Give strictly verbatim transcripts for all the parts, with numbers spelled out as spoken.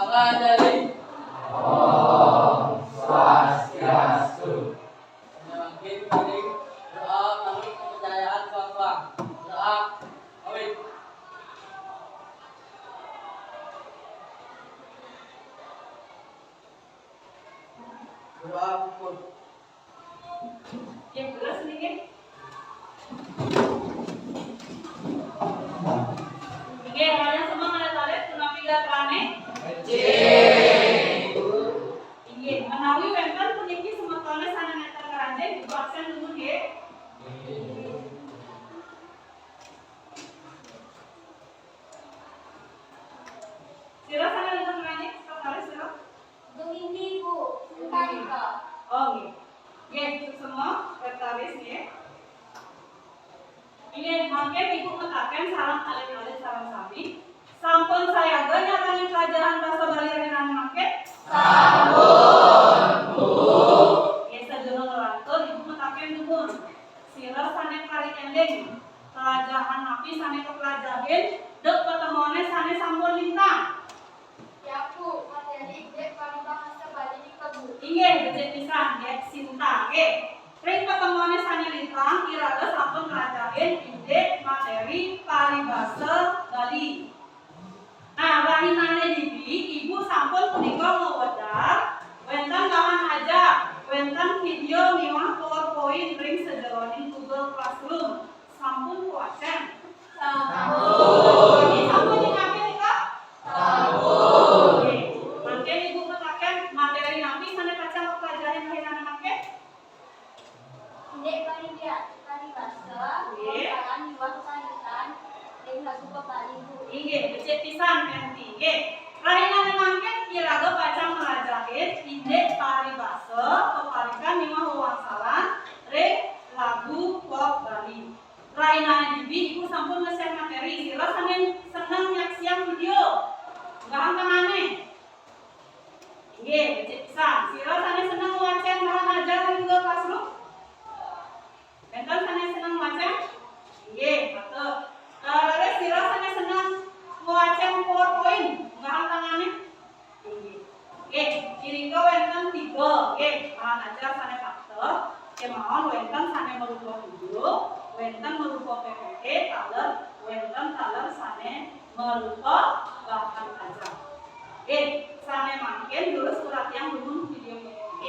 Apa dari? Om Swastiastu. Semakin kering doa menurut kepercayaan Bapak. Doa. Amin. Doa puput. Yang jelas ini, nggih. Nggih, hanya semua alit-alit, punapi gatrane? Becik. Inggih, menawi wenten puniki semetone sane nenten ngranjing, ibu absen dulu, nggih. Sira sane nenten ngranjing, sekretaris sira? Duh, inggih, Bu. Sebentar, Ibu. Oh, nggih. Nggih, suksma, sekretaris, nggih. Inggih, mangke Ibu mataken sareng alit-alit sareng sami. Sampun sayaga nyarengin pelajaran basa Bali rahinane mangke? Sampun, Bu. Nggih, sadurung nglantur, Ibu mataken dumun. Sira sane kari eling, pelajaran napi sane kapelajahin, duk patemone sane sampun lintang? Ya, Bu, materi indik paribasa Bali nika, Bu. Inggih, becik pisan, nggih, Sinta, nggih. Ring patemone sane lintang, iraga sampun nglajahin indik materi paribasa Bali. Nah, rahinane dini, Ibu sampun punika ngwedar, wenten bahan ajar, wenten video miwah PowerPoint ring sajeroning Google Classroom. Sampun kawacen? Sampun. Nggih, sampun nyingakin nika? Sampun. Nggih. Mangke Ibu mataken materi napi sane pacang kapelajahin rahinane mangke? Indik pariba-, paribasa, nggih, wangsalan miwah parikan ring lagu Bali, Bu. Inggih, becik pisan, Penti. Nggih. Rahinane mangkin iraga pacang mlajahin indik paribasa, peparikan miwah wewangsalan ring lagu pop Bali. Rahinane dini Ibu sampun nge-share materi. Sira sane seneng nyaksiang video, genggahang tangane. Inggih, becik pisan. Sira sane seneng ngwacen bahan ajar ring Google Classroom? Wenten sane seneng ngwacen? Inggih, patut. Raris sira sane seneng ngwacen PowerPoint, genggahang tangane. Inggih. Nggih, irika wenten tiga, nggih, bahan ajar sane patut. Kemawon wenten sane marupa video, wenten marupa P P T, taler, wenten taler sane marupa bahan ajar. Nggih, sane mangkin durus uratiang dumun video P P T.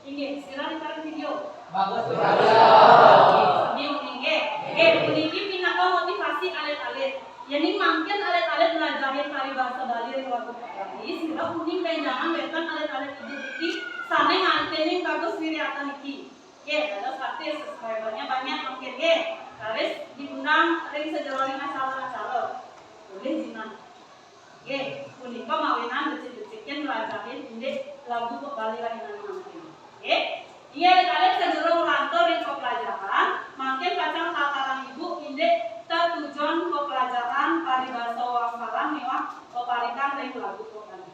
Inggih, sira ningkaling video. Bagus, bagus. Sami uning, nggih. Nggih, puniki pinaka motivasi alit-alit. Yening mangkin alit-alit mlajahin paribasa Bali ring lagu Bali, sira uning benjangan wenten alit-alit Ibu niki sane ngantenin kados wiriatan niki. Nggih, dados artis, subscriber-nya banyak mangkin, nggih. Raris diundang ring sajeroning acara-acara. Boleh jinak. Nggih, punika mawinan becik-becikin mlajahin indik lagu pop Bali rahinane mangkin. Nggih. Inggih, alit-alit sadurung nglantur ring pepelajaran, mangkin pacang tatarang Ibu indik tetujon pepelajaran paribasa wangsalan miwah peparikan ring lagu pop Bali.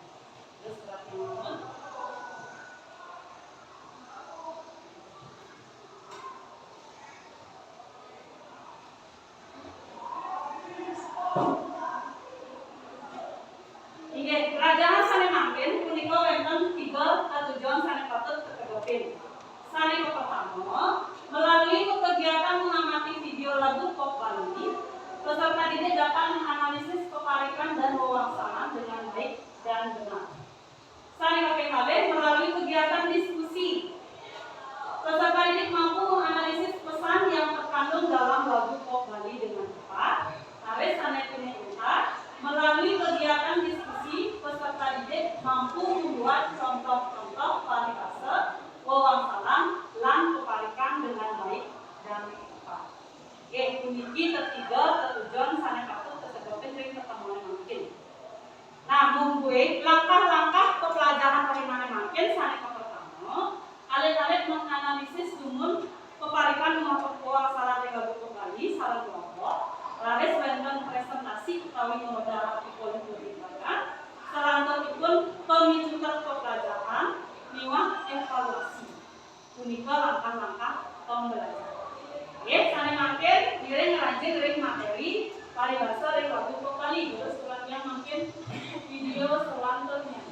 Terus, surat yang nuhun. Inggih, rajahan sane mangkin punika wenten tiga katujuan sane patut kakedepin. Sane kapertama, melalui kegiatan mengamati video lagu pop Bali, peserta didik dapat menganalisis peparikan dan wewangsalan dengan baik dan benar. Sane kaping kalih, melalui kegiatan diskusi, peserta didik mampu menganalisis pesan yang Modal ati polih murid, salanturipun pamicutet pepelajaran miwah evaluasi. Punika langkah-langkah pembelajaran. Nggih, sané mangkin ngiring ngranjing ring materi paribasa ring lagu pok Bali. Terus ulang yang mangkin video selanjutnya.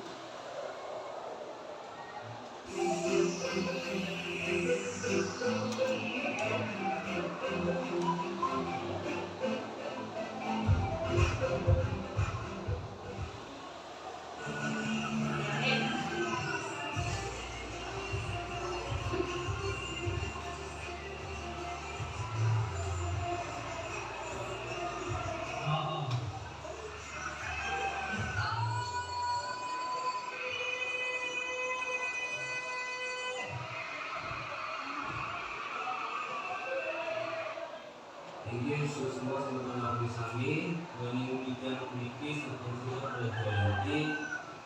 Inggih, suksma semeton sami, wénten titiang puniki sampun siap Dayanti,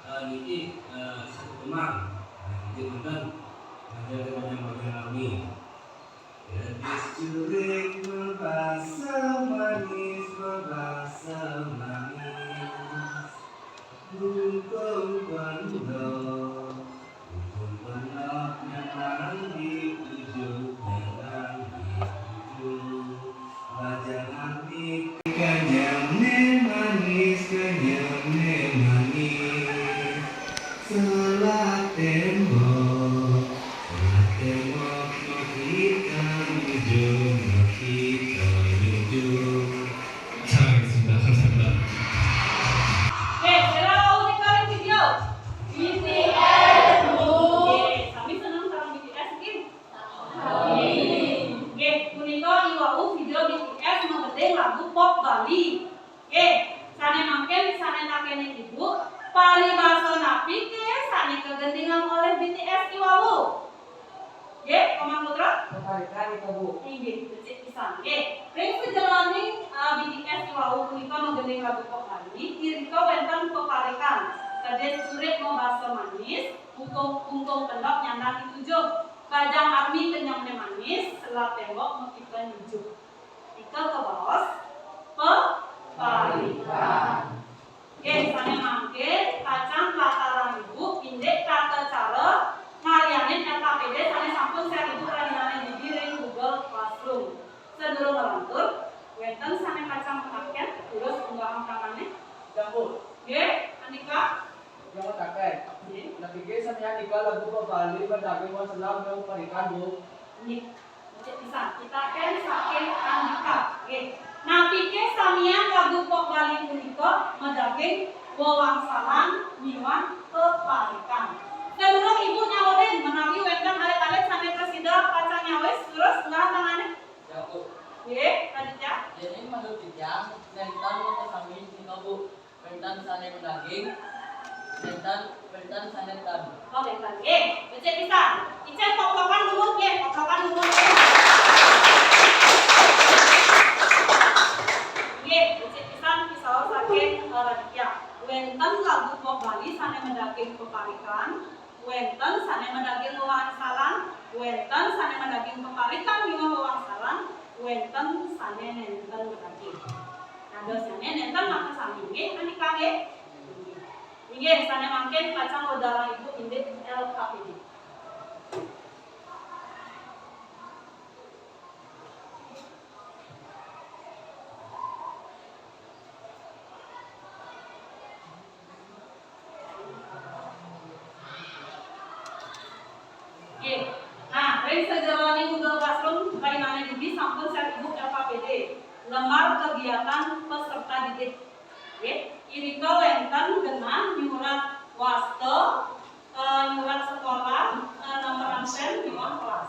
eh, niki, eh, satu kemang. Nah, niki wonten ngajar bajang-bajang nami. Gadis curik berbahasa manis, berbahasa manis. Bungkung pondok, bungkung pondok nyanan di ujung, nyanan di ujung. Bajang api kanyamne manis, kanyamne manis. Sebelah tembok, sebelah tembok, makita nuju, makita nuju. Sorry, sebentar, sebentar. Oke, sira wau nika ring video. B T S, Bu. Oke, sami seneng sareng B T S nggih? Sami. Oke, punika iwau video B T S magending lagu pop Bali. Oke, sané mangkin sané takénin Ibu, paribasa napi ké sané kagendingang olih B T S iwau? Nggih, Komang Putra? Peparikan nika, Bu. Inggih, becik pisan. Nggih. Ring sajeroning, eh, B T S iwau punika magending lagu pop Bali, irika wénten peparikan. Gadis curik mabasa manis, bungkung, bungkung pondok nyanan di ujung. Bajang api kanyamne manis, sebelah tembok makita nuju. Nika kabaos peparikan. Nggih, sané mangkin pacang tlatarang Ibu indik tata cara ngaryanin L K P D sané sampun share Ibu rahinané dini ring Google Classroom. Sadurung nglantur, wénten sané pacang mataken, terus unggahang tangané. Jambul. Nggih, Andika. Yang mataken. Nggih. Napi ké samian nika lagu pop Bali madaging wong sebelah peparikan, Bu? Nggih. Becik pisan, pitaken saking Andika. Nggih. Napi ké samian lagu pop Bali punika madaging wewangsalan miwah peparikan? Sadurung Ibu nyaurin, menawi wénten alit-alit sané prasida pacang nyawis, terus unggahang tangané. Ya, Bu. Nggih, Raditya. Déning manut titiang, nénten makasami punika, Bu. Wénten sané madaging, wénten, wénten sané nénten. Oh, nénten. Nggih, becik pisan. Icén pok-pokan dumun, nggih, pok-pokan dumun, nggih. Nggih, becik pisan pisaur saking, eh, Raditya. Wénten lagu pop Bali sané madaging peparikan, wénten sané madaging wewangsalan, wénten sané madaging peparikan miwah wewangsalan, wénten sané nénten madaging. Dadosnyané nénten makasami, nggih, Andika, nggih? Inggih, sané mangkin pacang wedalang Ibu indik L K P D. Nggih. Nah, ring sajeroning Google Classroom, rahinané dini sampun share Ibu L K P D, lembar kegiatan peserta didik. Nggih, irika wénten genah nyurat wasta, eh, nyurat sekolah, eh, nomor absen, miwah kelas.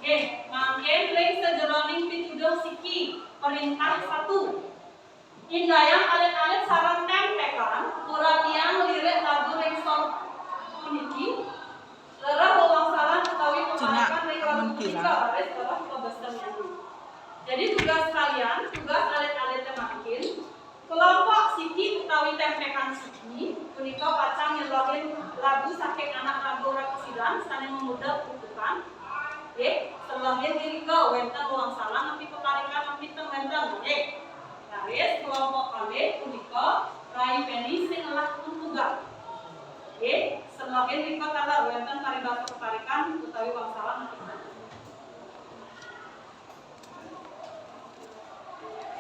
Nggih, mangkin ring sajeroning pituduh siki, perintah satu. Indayang alit-alit sareng tempekan, pura tiang lirik lagu ring sor puniki, lerah wewangsalan utawi peparikan ring lagu punika, raris lerah pabesen nyanyi. Jadi tugas kalian, tugas alit-alit mangkin, kelompok siki utawi tempekan siki punika pacang nyelohin lagu saking anak lagu Ratu Sidang sané mamurda kutukan. Nggih, selohin irika wénten wewangsalan napi peparikan napi ten wénten. Nggih. Raris Wangsalan.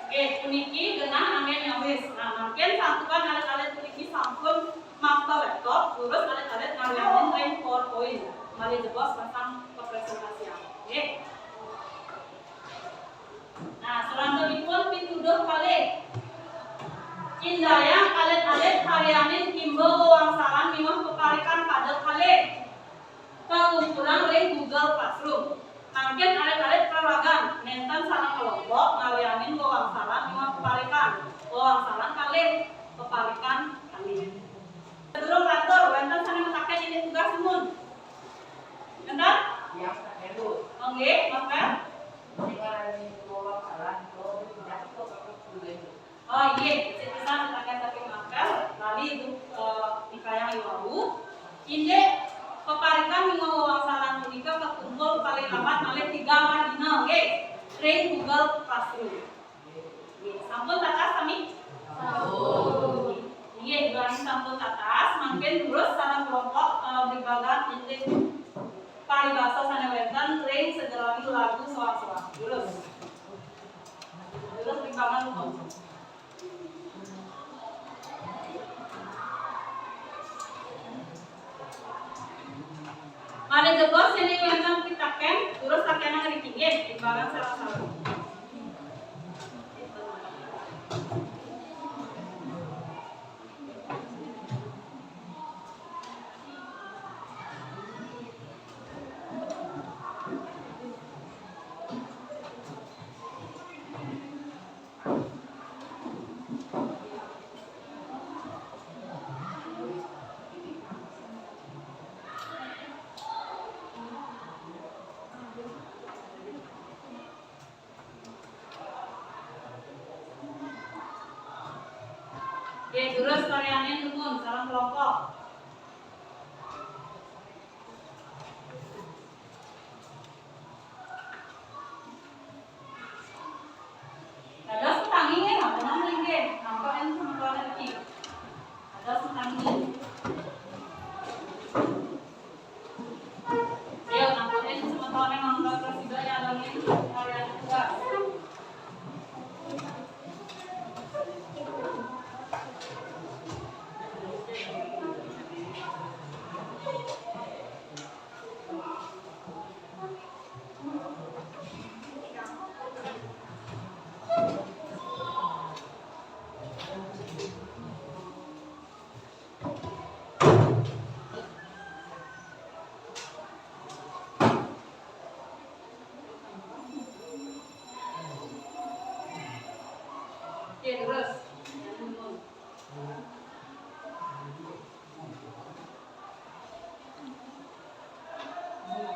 Oke, puniki genah anggén nyawis. Nah, mangkin santukan alit-alit puniki sampun makta laptop, durus alit-alit ngaryanin ring PowerPoint. Malih jebos pasang kepresentasian. Oke. Nah, salanturnipun pituduh kalih. Indayang alit-alit ngaryanin imba wewangsalan miwah peparikan pada kalih. Kakumpulang ring Google Classroom. Mangkin alit-alit raragan nénten sareng kelompok ngaryanin wewangsalan miwah peparikan. Wewangsalan kalih, peparikan kalih. Sadurung lantur, wénten sané mataken indik tugas dumun? Nénten? Yang satu. Oh, nggih, Mas Mel? Ini ngaryanin wewangsalan, kalau tidak, itu akan sulit. Oh, inggih, becik pisan mataken saking Mas Mel, lali ibu, eh, nikayang iwau. Indik peparikan miwah wewangsalan punika kakumpul paling lambat malih tigang dina, nggih, ring Google Classroom. Nggih, sampun tatas sami? Sampun. Inggih, duaning sampun tatas, mangkin durus sareng kelompok, eh, bligbagan indik paribasa sané wénten ring sajeroning lagu soang-soang. Durus. Durus bligbagan hukum. Malih jebos yén wénten pitakén, durus takénang ngriki nggih, bligbagan sareng-sareng. Nggih, durus karyanin dumun sareng kelompok. Dados matangi nggih, ngapunten nggih. Nampak enten semeton niki. Dados matangi. Ayo, nampak enten semetoné mangga prasida nyalonang karyanin tugas. Oke, terus.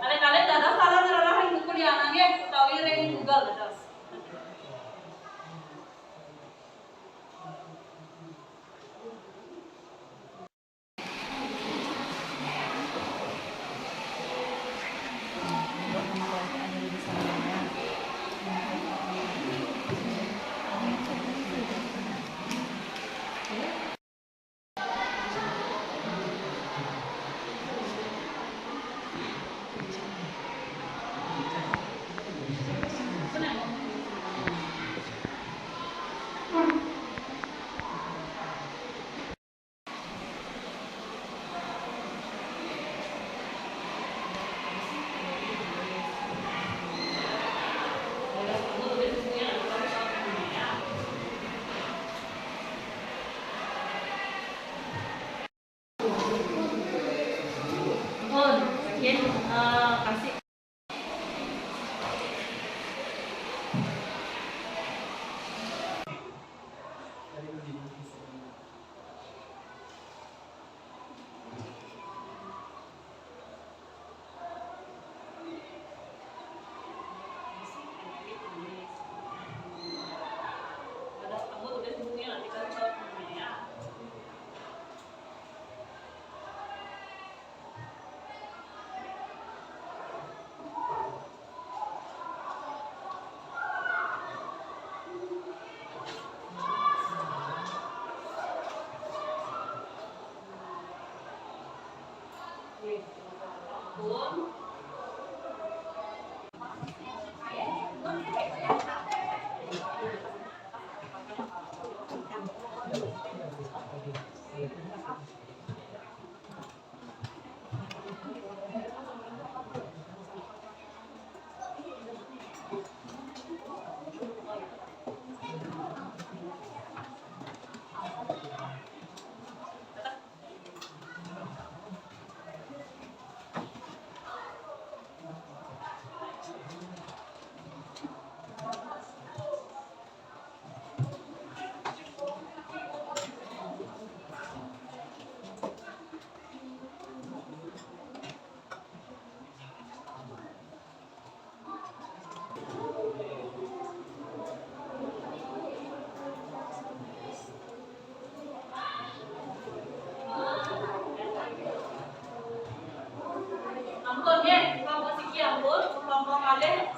Alit-alit dados taler ngrereh ring buku Diana nggih, utawi ring Google dados. Pun, mungkin, eh, kasih.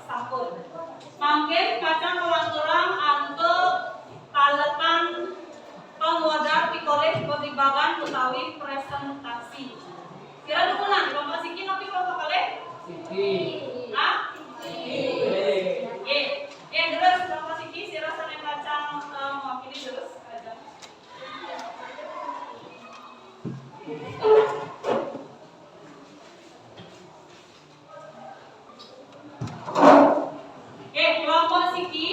Sampun. Mangkin pacang kalanturang antuk palekan pangwedar pikolih bebagan utawi presentasi. Sira dukunan, kelompok siki napi kelompok kalih? Siki. Hah? Siki. Nggih. Nggih, terus kelompok siki sira sané pacang, eh, mewakili terus. Oke, kelompok siki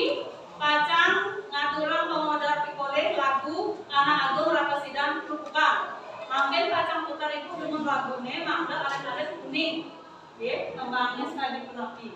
pacang ngaturang pamodar pikolih lagu Anak Agung Rakesidan Klupukan. Mangkin pacang putar iku dumun laguné mangda alit-alit uning. Nggih, tembangnya sekali punapi.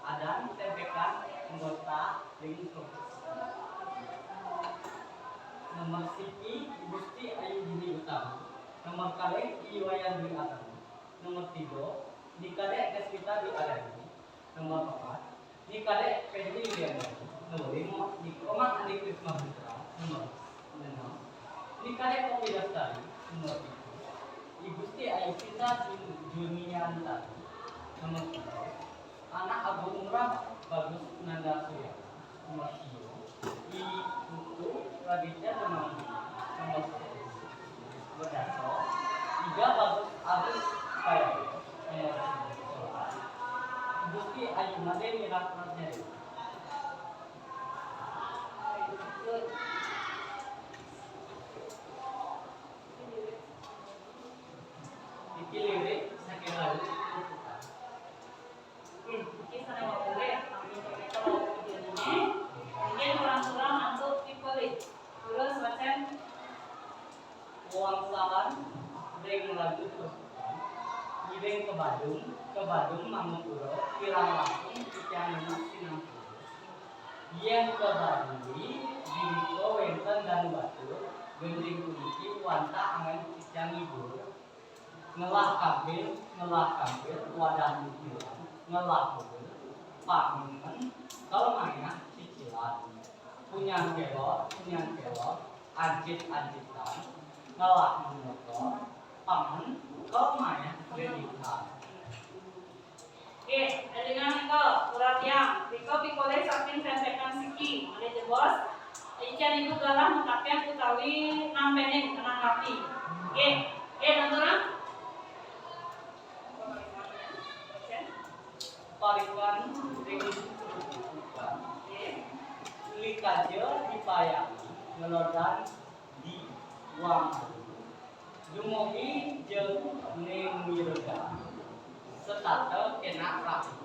Adan tempekan anggota ring kelompok. Nomor siki, Gusti Ayu Dini Utami. Nomor kalih, I Wayan Dwi Atami. Nomor tiga, Ni Kadek Kaspita Dwi Ariani. Nomor empat, Ni Kadek Pedri Yulianto. Nomor lima, Ni Komat Andi Krisma Putra. Nomor enam, Ni Kadek Poppy Lestari. Nomor tujuh, I Gusti Ayu Sinta Jun-, Juniantari. Nomor tujuh, Anak Agung Ngurah Bagus Nanda Surya. Nomor tiga, I Putu Raditya Dharma. Nomor sepuluh, Berdaso, Iga Bagus Agus Payadi. Nomor sebelas, Gusti Ayu Made Mirah Ratnari. Iki lirik saking lagu Kukukan. Hmm, iki sané wau nggih, sampun cerita wau videoné. Mungkin kurang-kurang antuk tipe lih. Terus wacén. Wangsalan ring lagu Kukukan. Ngiring ka Badung, ka Badung mangapura, kirang langkung titiang nunas sinampunan. Yén ka Badung, irika wénten Danu Batur, gén ring puniki wantah anggén titiang ngibur. Ngelah kampil, ngelah kampil, wadah mutilan, ngelah mobil, panganan, kal mayah cicilan. Punyan kelor, punyan kelor, ancit-ancitan, ngelah motor, panganan, kal mayah kreditan. Nggih, élingang nika, pura tiang, nika pikolih saking tempekan siki, malih jebos, icén ibu galah netapiang utawi nampénin ngenang rapi. Nggih, nggih, lanturang. Parikan ring bukan. Nggih. Uli kaja dipayangi, ngelodan di wang. Dumugi jeung ning miregang, setata kena rapi.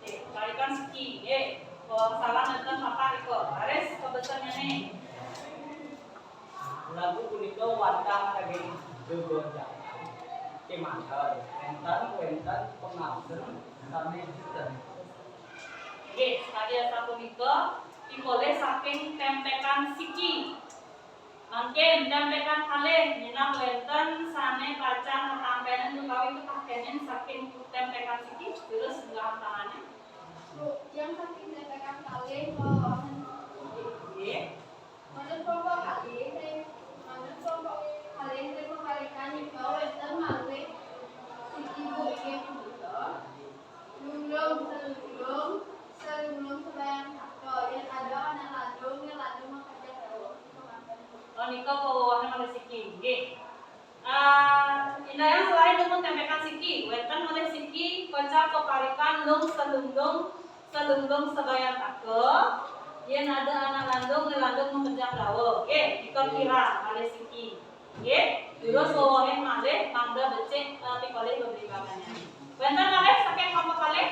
Oke, tarikan siki, nggih. Kok salah nenten papat iko. Laris, kebesannya nih. Lagu punika wantah kagem gegojakan. Kemanten, enten, wenten, pengabsen, sami sinten. Nggih, sekali sapunika, Pikolih saking tempekan siki. Mangkin tempekan kalih, minab wénten sané pacang katampénin utawi katampénin saking tempekan siki, terus genggam tangannya. Bu, yang saking tempekan kalih, Bu. Nggih. Manut kelompok kalih, manut kelompok kalih, ring peparikan nika wénten malih siki, Bu, nggih punika. Lunglung, selunglung, selunglung sabayang teka. Yén ada anak landung, yén landung makejang dawa. Oh, nika pawewahan malih siki, nggih. Ah, indayang selain dumun tempekan siki, wénten malih siki, kocap peparikan lung selunglung, selunglung sabayang teka. Yén ada anak landung, yén landung makejang dawa. Nggih, nika kira malih siki. Nggih, terus wewehin malih mangda becik, eh, pikolih beblibagannya. Wénten malih saking kelompok kalih?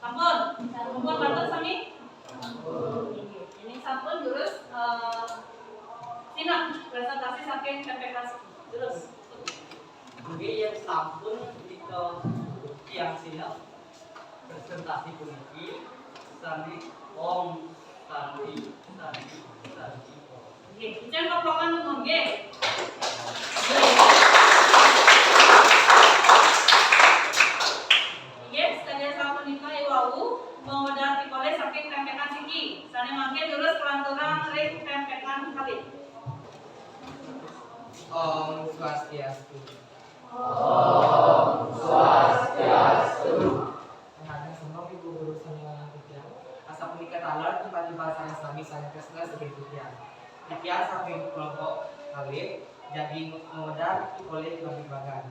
Sampun, sampun patut sami? Inggih. Ini sampun terus, eh, sineb presentasi saking tempekan siki. Terus. Nggih, yén sampun nika tiyang sineb, presentasi puniki sané Om Santi, Santi, Santi, Om. Nggih, icén koplokan nuwun, nggih. Nggih, sakadi sapunika iwau, mawedar pikolih saking tempekan siki. Sané mangkin terus kalanturang ring tempekan kalih. Om Swastiastu. Om Swastiastu. Rahayu semeng Ibu Guru sareng titiang. Asapunika taler timpal-timpal sareng sami sané tresna sareng titiang. Titiang saking kelompok kalih jagi mawedar pikolih beblibagan.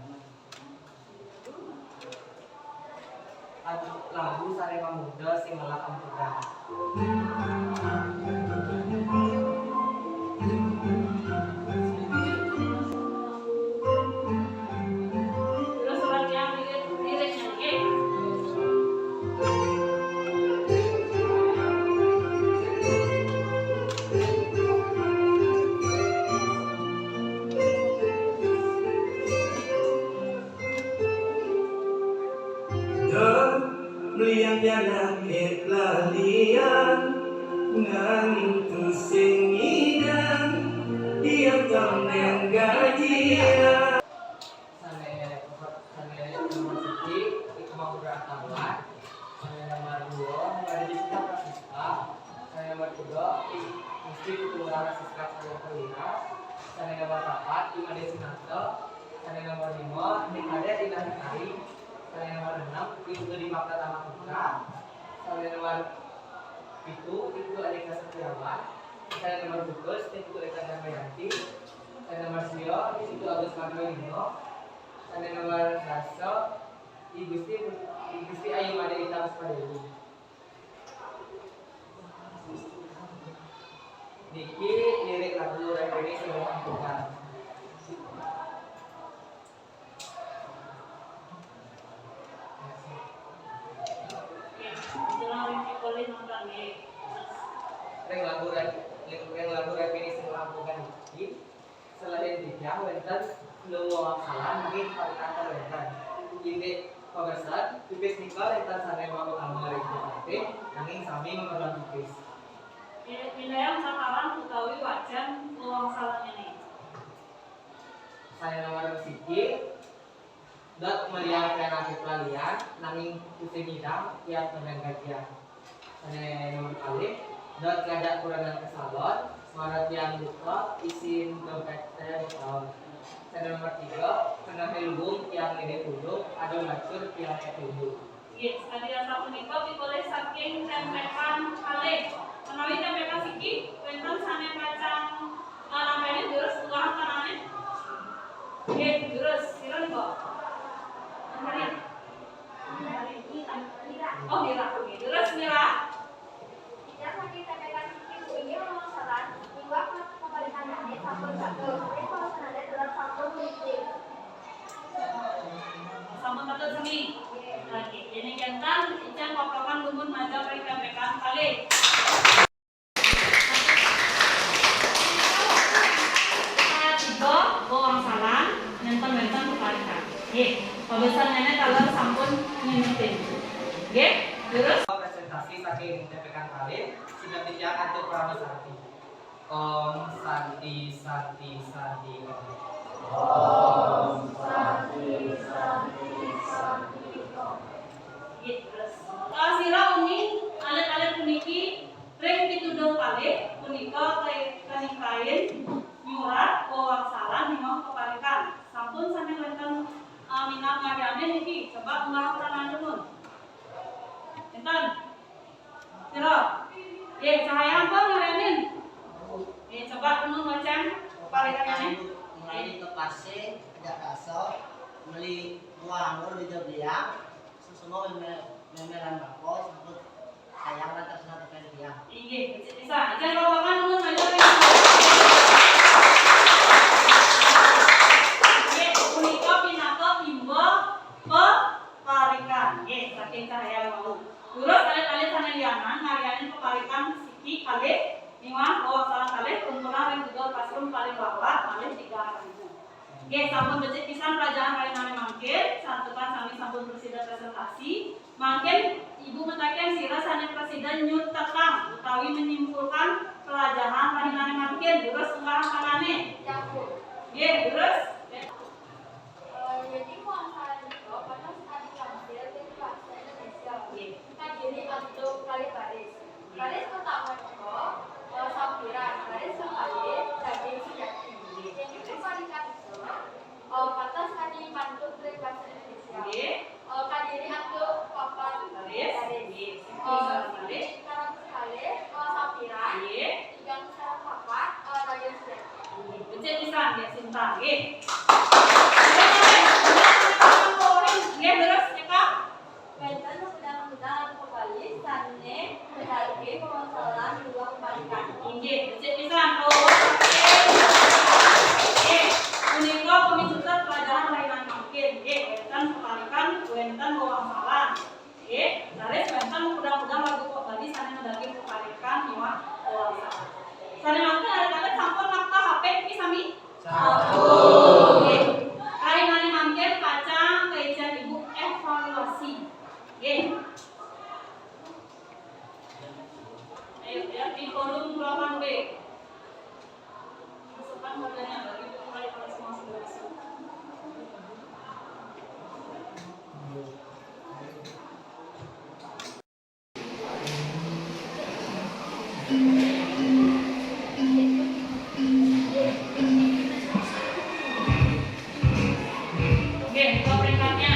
Lagu sané mamurda sing ngelah empugan. Dah meliang pianak lalian, nanging tusing ngidang, diam tong neng gajian. Sané, sané nomor siji, Ibu Guru Atawan. Sané nomor dua, Mbak Didi Suprasista. Sané nomor tiga, I-, Gusti Putu Ngurah Siska Sané Perwira. Sané nomor papat, I Made Sunarto. Sané nomor lima, Dék Kadék Indah Betari. Sané nomor enam, Ibu Guru Makta Tama Putra. Sané nomor pitu, Ibu Alika Setiawan. Sané nomor tujuh, Ibu Eka Damayanti. Sané nomor sia, Ibu Agus Marlino. Sané nomor dasa, I Gusti, I Gusti Ayu Made Ita Puspadewi. Niki lirik lagu Rempéné sing wénten. Ring lagu Rem-, ring, ring lagu Rempéné sing wénten niki. Selain titiang wénten Luwung Wangsalan nggih parikantos wénten. Indik pamersaan, pipis nika wénten sané mautama ring pipis, nanging sami memerluan pipis. Indayang sakarang utawi wacan Luwung Wangsalan ini. Sané nomor siji, Dot meliang pianak lalian, nanging tusing ngidang, diam tong neng gajian. Sané nomor kalih, Dot ngajak kurenan ka salon, mara tiang buka, isin dompét téh bekaon. Sané nomor tiga, kenehé luung, tiang ngiring tulung, ado lacur, tiang éh tulung. Nggih, sakadi asapunika pikolih saking tempekan kalih. Menawi tempekan siki, wénten sané pacang nanampénin terus unggahan panangané? Nggih, terus. Sira nika? Hari. Oh, Mira. Terus, Mira. Titiang saking tempekan siki, Bu, inggih wangsalan, miwah peparikan sané sampun bagus, ring pawasanané tetep sampun muripé. Sampun patut sami. Oke, déning kénten, icén koplokan dumun majeng ring tempekan kalih. Tiga, wangsalan, nénten-nénten peparikan. Nggih, pabesar néné taler sampun ngingetin. Nggih, terus. Presentasi saking tempekan Kalih, sinebut titiang antuk parama santi. Om Santi, Santi, Santi, Om. Nggih, terus. Eh, sira uning alit-alit puniki ring pituduh kalih punika ke-, kanikain nyurat wewangsalan miwah peparikan. Sampun sami wénten, eh, minat ngaryanin niki, coba unggah tangan nuwun. Enten. Sira. Nggih, Cahaya ampun ngaryanin. Nggih, coba nuwun wacén parikanane. Mulai ke pasé, tidak rasa, meli nganggur di Jabliang, semua meme-, memeran bako, sampun sayang lan tersentuh titiang. Inggih, becik pisan. Ajeng rombongan nuwun maju. Nggih, punika pinaka imba peparikan. Nggih, saking Cahaya wau. Durus alit-alit sané lianan ngaryanin peparikan siki kalih miwah wewangsalan kalih kumpulan ring Google Classroom paling lawas malih tigang ribu. Nggih, sampun becik pisan pelajaran rahinané mangkin, santukan sami sampun prasida presentasi. Mangkin Ibu mataken sira sané prasida nyutetang utawi menyimpulkan pelajaran rahinané mangkin, durus unggahang tangané. Ya, Bu. Nggih, durus. Eh, yadi wangsalan nika patang sakadi kamsil ring basa Indonesia. Nggih. Kadiri antuk kalih baris. Baris pertama nika, eh, sampiran, baris kakalih daging sujati. Nggih. Yadi peparikan nika, eh, patang sakadi pantun ring basa Indonesia. Nggih. Eh, kadiri antuk papat baris. Baris. Nggih. Eh, salah kalih. Kalih, eh, sampiran. Nggih. Tigang sareng papat, eh, daging sujati. Becik pisan, nggih, Sinta, nggih. Nggih, terus, ya, Kak? Wénten makudang-makudang lagu Bali sané madaging wewangsalan miwah peparikan. Inggih, becik pisan, terus, oke. Nggih, punika pamicutet pelajaran rahinané mangkin, nggih, wénten peparikan, wénten wewangsalan. Nggih, raris wénten makudang-makudang lagu Bali sané madaging peparikan miwah wewangsalan. Sané mangkin alit-alit sampun makta H P niki sami? Sampun. Nggih. Rahinané mangkin pacang kaicén Ibu évaluasi. Nggih. Ayo, ya, di kolom delapan B. Masukkan kodenya bagi mulai pada semua sudah masuk. Oke, buka peringkatnya.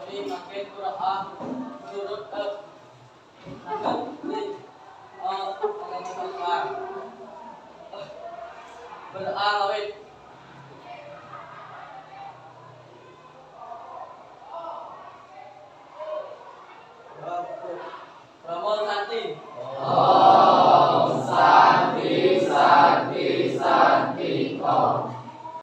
Ini pakai Quran menurut eh, menurut eh, eh, beralawit. Ramon Santi.